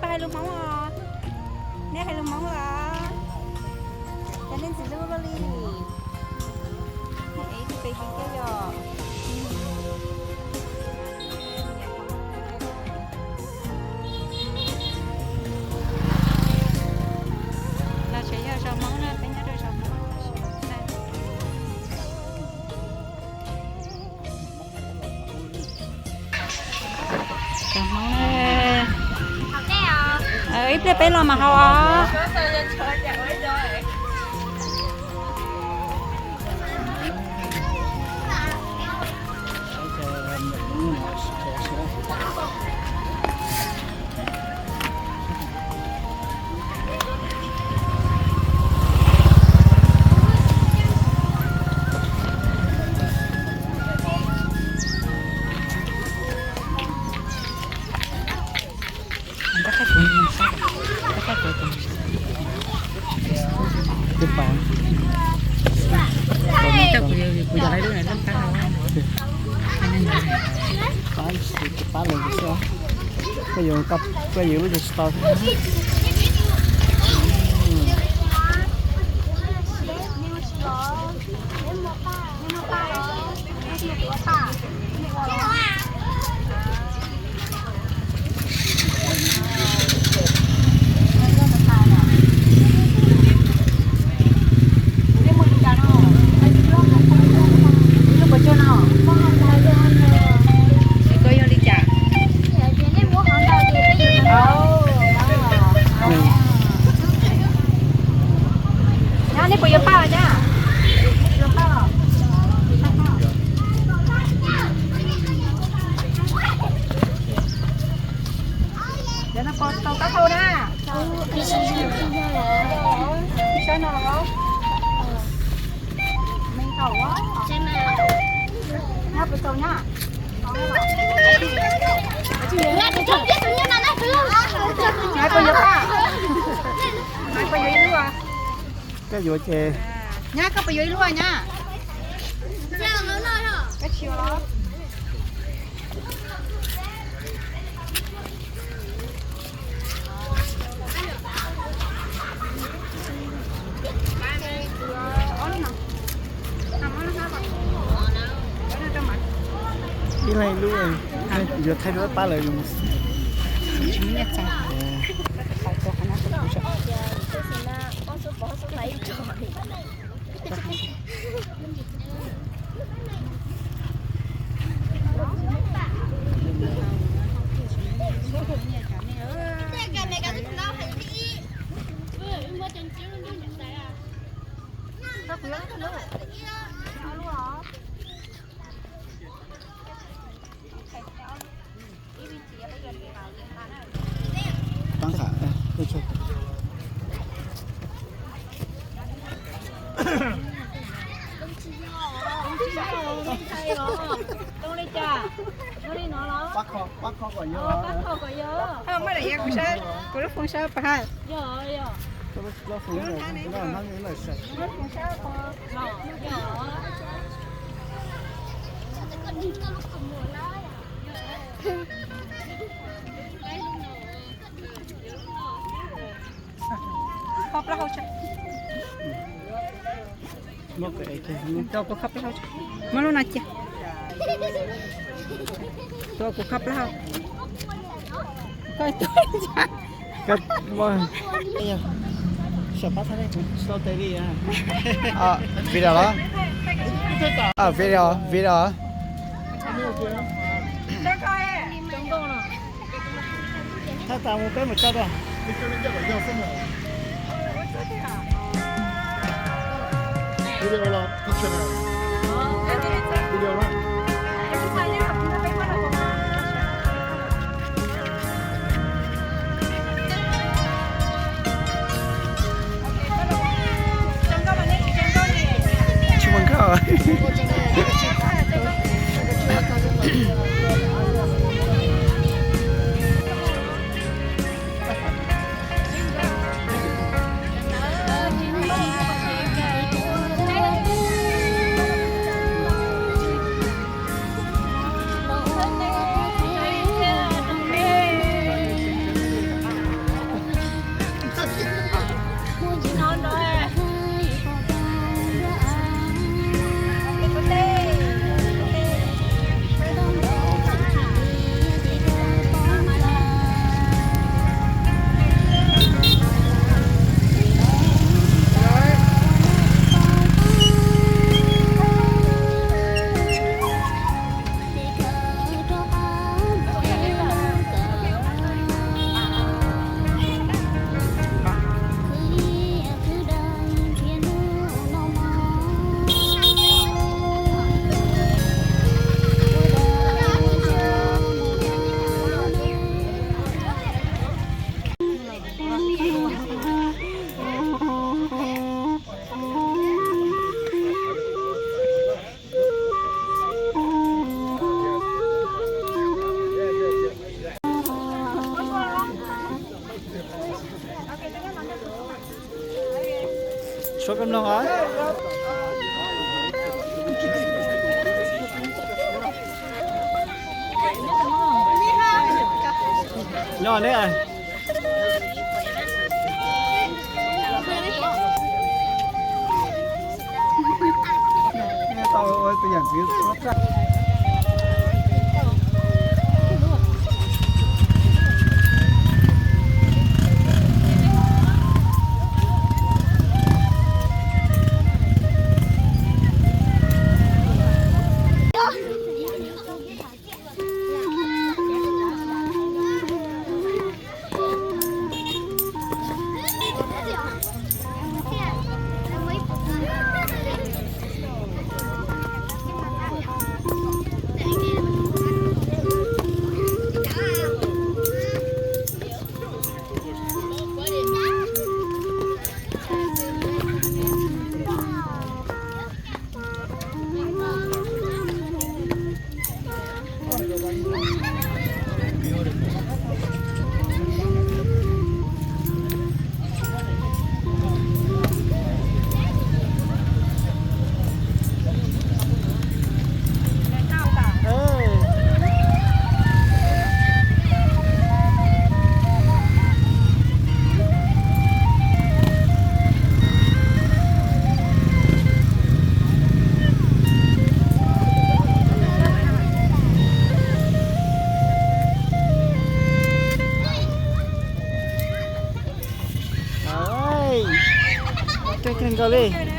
Pab hais lus Hmoob os. Neb hais lus Hmoob los? Cov nej ntxim hlub luaj li. Neb ev ib tug pes kis thiab yom. Los tsev yog zos Hmoob na, peb nyob rau zos Hmoob. Zos Hmoob na. Ib pliag peb los mas haus os. Kuv yog, kuv yog lawv lub niag lub qab hau. Pab, pab lawv xwb. Koj yuav, koj yuav lub twg tsis tau. Nyob, nej puas yuav paj nyab? Cov no puas tau taub hau na? Saib no los? Me tau. Nyab puas tau nyab? Nyab puas yuav paj? Nyab puas yuav ib lub? Koj yuav ces. Nyab, koj puas yuav ib lub nyab? Koj tsis yuav los? Ib leeg ib lub, yuav thaij duab pab lawv. Muaj daim iav kuv saib, kuv lub foos saib puas haj. Kho plaub hau tso. Tua kuv kho plaub hau tso. Tua kuv kho plaub hau. Koj tua li cas? Video los? Video, video. Thaj tas mus peb mus tso rau. Video los, video los. Tsis muaj nkauj. Mloog os. Nyob ne. Kawg kawg nkaus li.